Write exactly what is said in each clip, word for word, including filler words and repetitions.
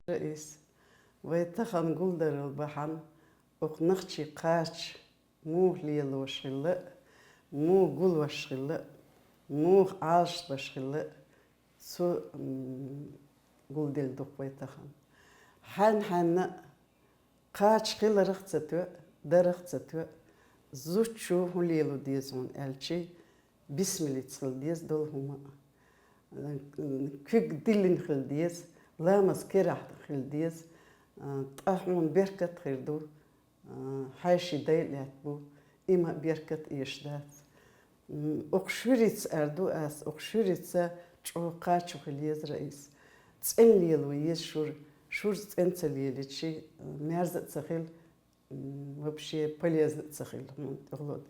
Раис, вай тахан гулдарал бахьан, укх нохчий кхача муха лелош хилла, муха гулош хилла, муха Ӏалашдеш хилла, цу, м, гулделла ду-кх вай тахан. Хьан-хьанна кхача хиларах ца тоъ, дарах ца тоъ, зудчо хӀун лело деза хьона аьлча, бисмиллица хила деза долу хӀума. Куьг диллина хила деза, ламаз керахь хила деза, ткъа хьуна беркат хир ду, хьаьший дай лаьтта бу, иман беркат эша дац. М, укх шуьрица ар ду ас, укх шуьрица чӀогӀа кхачо хила еза, Раис. ЦӀена лело еза шура, шура цӀена ца лелийча, мерза а ца хила, м, вообще полезно а ца хила хьуна тӀехула.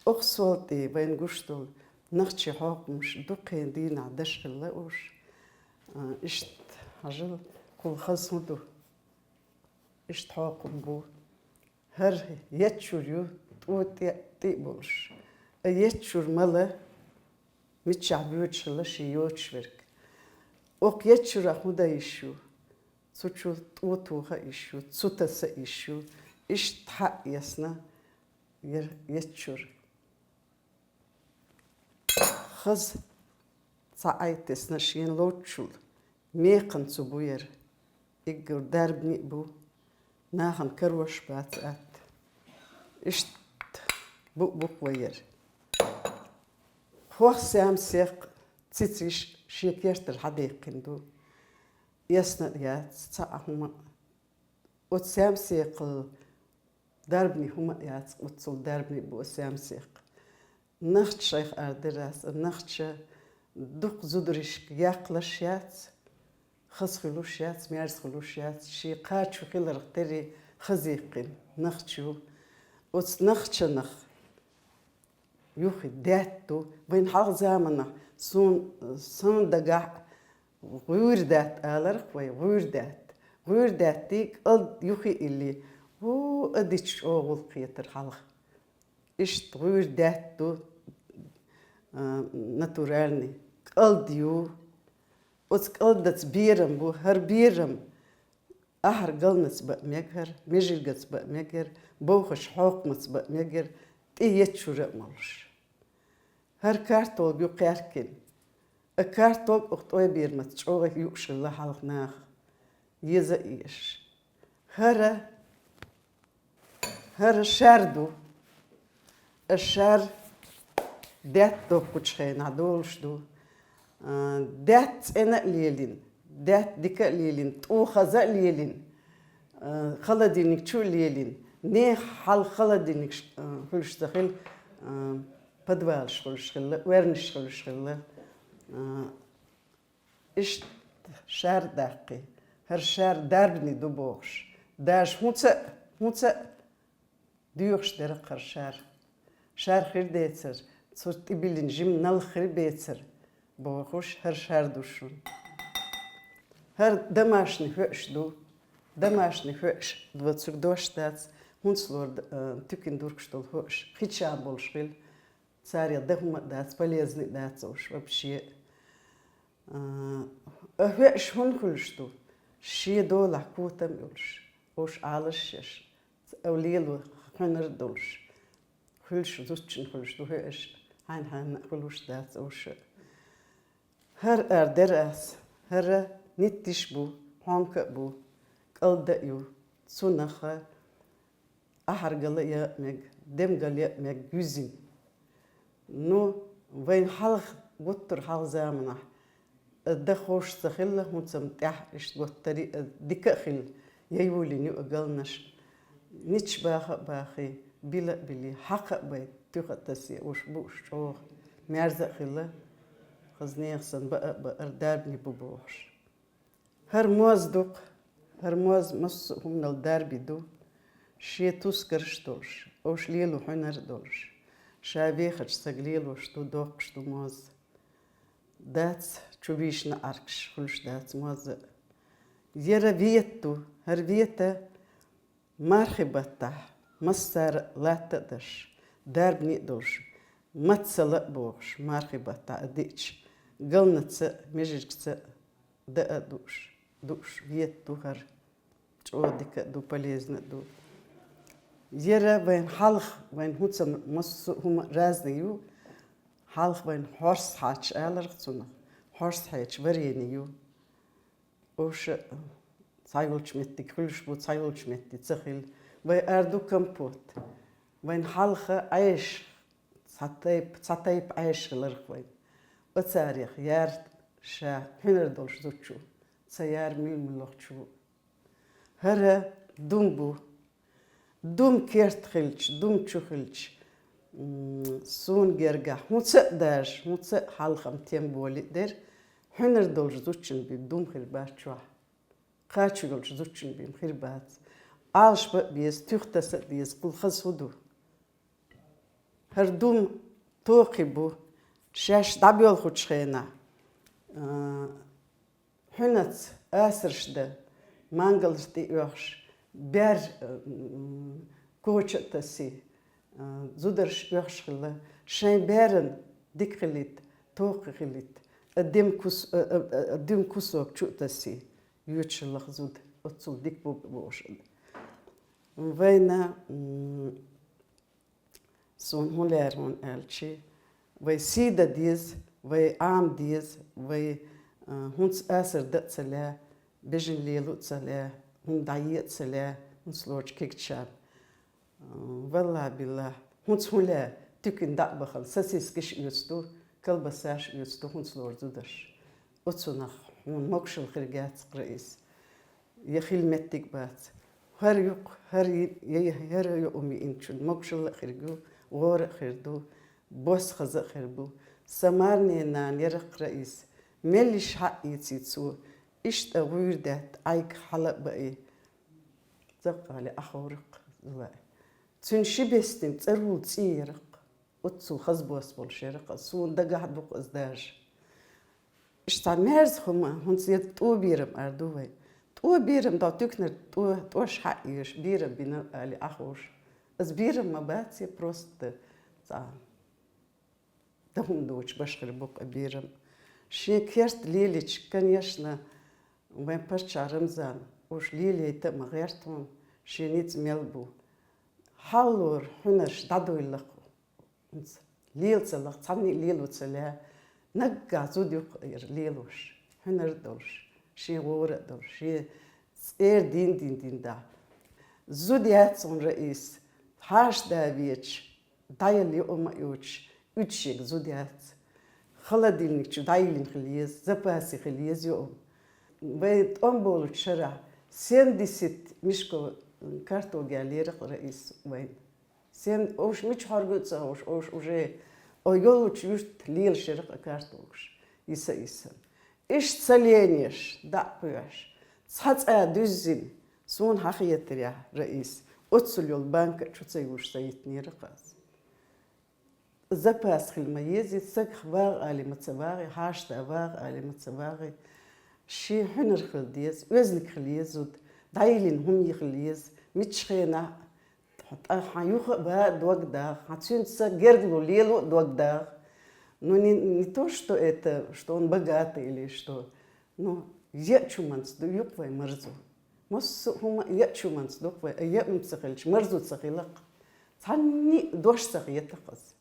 Укх сол тӀе вайна гуш долу нохчий хьокхамаш дуккха дийнахь даш хилла уьш. А, иштта хьажал, кхул хаза хӀун ду? Иштта хьокхам бу. ХӀара еттачуьра ю, тӀо тӀе, тӀе а болуш. А еттачуьра мала миччахь боьдуш хилла шен йоцуш верг. Окху еттачуьрах хӀун дан йиш ю? Цу чу тӀо тоха йиш ю, цу таса йиш ю. Иштта хьаъ эцна яра еттачуьра. Хаза цхьа Ӏай тесна шена лоцчул, мекхан цу бу яра. Иггар дарбане а бу, нахана карош бац атта. Иштта бу-, букъ вай яра. ХӀокху саьмсекх цициш шен кертара хьадаьккхина ду. Эсна а яц цхьа а хӀума. Оцу саьмсекхал дарбане хӀума а яц, оццул дарбане бу оцу саьмсекх. Нохчашах ар дара ас, нохча дукха зударшка яккхалаш яц, хаза хуьлуш яц, мерза хуьлуш яц, шен кхачо хиларх тера хаза яьккхина нохчо. Оцу нохчанах юххе даьтта ду. Вайн хьалха заманахь суна, суна дагахь гӀуьйра даьтта аларх вай, гӀуьйра даьтта. ГӀуьйра даьттий кӀалд юххе илли, ву а дича чӀогӀа гӀуллакх хетара хьалха. Иштта гӀуьйра даьтта ду, а, натуральный. КӀалд ю. Оцу кӀалдаца берам бу, хӀара берам ахьар галнаца баа мегар, межиргаца баа мегар, бовхаш хьокхамаца баа мегар, тӀе еттачуьра а молуш. ХӀара картолга ю кхаьркина. А картолга оха тӀой берамца чӀогӀа юуш хилла хьалха наха. Еза а еш. ХӀара ХӀара шар ду. Шар даьтта доккхучу хенахь долуш ду. А, даьтта цӀена а лелина, даьтта дика а лелина, тӀо хаза а лелина, а, холодильник чу а лелина. Нехан хьалха холодильникаш, а, хуьлуш ца хилла, а, подвалаш хуьлуш хилла, оьрнаш хуьлуш хилла. А, Иштта шар даккхий. ХӀара шар дарбане ду бохуш. Даже хӀунца а, хӀунца а доьхуш дара хӀара шар. Шар хир децар, цу тӀебиллина жима налх хир бецар, бохуш, хӀара шар ду шуна. ХӀара домашний хӀоаш ду. Домашний хӀоаш ду, цуьнга дош дац, хӀунцалора, э, туькана дургаш долу хӀоаш. Хи чам болуш хила, царех дан хӀума а дац, полезный а дац уьш вообще. А, а хӀоаш хӀунда хуьлуш ду? Шен долахь котам а йолуш, уьш Ӏалаш а еш, лело хьуьнар а долуш, хуьлуш, зудчун хуьлуш ду хӀоаш, хьайна-хьайна а хуьлуш дац уьш. ХӀара ара дара ас, хӀара ниттиш а бу, хьонка а бу, кӀалда а ю, цунах ахьаргала а яа мега, демгала а яа мега юьззина. Ну, вайн хьалха гуттар хьалха заманахь, э, дан хууш ца хилла, хӀунцам тӀехь иштта гуттари, э, дика а хилла, я юьллина ю а галнаш. Ниташ баха а бахий, била а билий, хьакха а бай, туьха а тасий, уьш бууш чӀогӀа мерза а хилла, хаза нехан санна баа а баар, дарбане бу бохуш. ХӀара моз ду-кх, хӀара моз массо а хӀуманал дарби ду, шен тускарш а долуш, уьш лело хьуьнар а долуш, ша вехачу сага лелош ду, доккхуш ду моз. Дац чу вийшина Ӏаркаш, хуьлуш дац моз а. Яра вета ду, хӀара вета мархи баттахь массара а латта а даш, дарбане а долуш, маццала а бохуш, мархи баттахь а диъча, галнаца а, межигца а даа а дууш, дууш вета ду хӀара. ЧӀогӀа дика а ду, полезно а ду. Яра вайн хьалха, вайн хӀуцам массо а хӀума разный ю. Хьалха вайн хьорс хьаьча аларх цунах. Хьорс хьаьча варени ю. Уьш цхьайолчу меттиг хуьлуш бу, цхьайолчу меттиг ца хилла. Вай ара ду компот. Вайн хьалха Ӏеш, цхьа тайп-, цхьа тайпа Ӏеш хиларх вайн. Оцарех яра ша хьуьнар долуш зудчо, ца яра муьлха-муьлхачо. ХӀара дум бу. Дум керта хилча, дум чу хилча, м, суна гергахь хӀунца а даже, хӀунца а хьалха-м тем более дера, хьуьнар долчу зудчун бен дум хир бац чохь. Кхачо йолчу зудчун бен хир бац. Ӏалашбан а беза, туьха таса а деза, кхул хаза хӀун ду? ХӀара дум токхи бу, шаьш дӀабоьлхучу хенахь, а, хьуьнаца асарш дан, мангалаш тӀе оьхуш, бер, м, коча а тасий, а, зударш оьхуш хилла, шайн беран дика хилийта, токхи хилийта, а, дем кус-, а, а, а, дем кусок чу а тасий, йоьчаллах зуда, оццул дика бу бохуш. Вайна, м, Суна хӀун лаьара хьуна аьлчи, вай сий дан деза, вай Ӏама деза, вай, а, хӀунца асар дан а ца лаьа, бежан лело а ца лаьа, хӀума дӀае а ца лаьа, хӀунца лорчу кегачарна. А, валлахӀи-биллахӀи, хӀунца хӀун лаьа, туькана дӀа а бахана, сосискаш а оьцу ду, колбасаш а оьцу ду, хӀунца лору зударш. Оцунах хьуна могушалла хир яц-кх, Раис. Я хила меттиг бац. ХӀара юкъ, хӀара йи-, я, я, хӀара юкъ ма йиъинчун могушалла а хир ю, гӀора а хир ду, бос хаза а хир бу. Сан марненан яракх, Раис, меллиш хьаъ ийци цо, иштта гӀуьйр даьтта Ӏайга хьала а баи. Закъали Ӏаховракх, зулай. Цуьнан ши бестина цӀарула цӀий яракх. Оццул хаза бос болуш яракх, суна дагахь а ду-кх иза даже. Иштта мерза хӀума, хӀунца тӀо берам ара ду вай. ТӀо берам дӀа туькнар тӀо, тӀош хьаъ еш, берам бина али Ӏахуш. Иза берам ма бац, я просто цхьа дан хӀума доцуш баш хир бу-кх берам. Шен керт лелича, конечно, вайн паччахь Рамзан, уьш лелайта а ма гӀерта хьуна, шен ницкъ мел бу. Хьаллора хьуьнарш дӀадуйла-кх. ХӀинца лела ца лаха, цхьанне а лело ца лаьа, наггахь зуда ю-кх ира лелош, хьуьнар а долуш, шен гӀора а долуш, шен цӀера дин-дин-дин да. Зуда яц хьуна, Раис, хьаша да веча, дӀаяла юкъа ма а йоцуш, уьдуш ерг зуда яц. Холодильник чу дӀайиллина хила еза, запасе хила еза юкъа. Вай тӀом болучу шарахь семьдесят мешков картолга яьллера-кх, Раис, вайна. Сен, уьш мича хьорга а ца хууш, уьш уже, о, йолчу юьрта лелаш яра-кх картолгаш, йиса-йисана. Иштта ца ленеш, дӀа а кхоьхьуш, цхьа цӀа дуьззина, суна хьахетарехь, Раис, оццул йолу банка а чу ца юьллуш ца йитинера-кх ас. запас хила ма езий, саг вагӀа али ма ца вагӀий, хьаштӀа вагӀа али ма ца вагӀий. Ший хьуьнар хила деза, оьзаниг хила еза зуда, дӀайиллина хӀума хила еза, мичча хенахь тӀа хьан юха а ва дог дагӀа, хьан цуьнца гергало лело а дог дагӀа. Ну, не, не то, что это, что он богатый или что. Ну, яа чу манца ду юкъ вай марзо. Массо а хӀума яа чу манца дукъ вай, а яа хӀума ца хилча, марзо ца хилакх. Цхьанне а дош ца хетакх аз.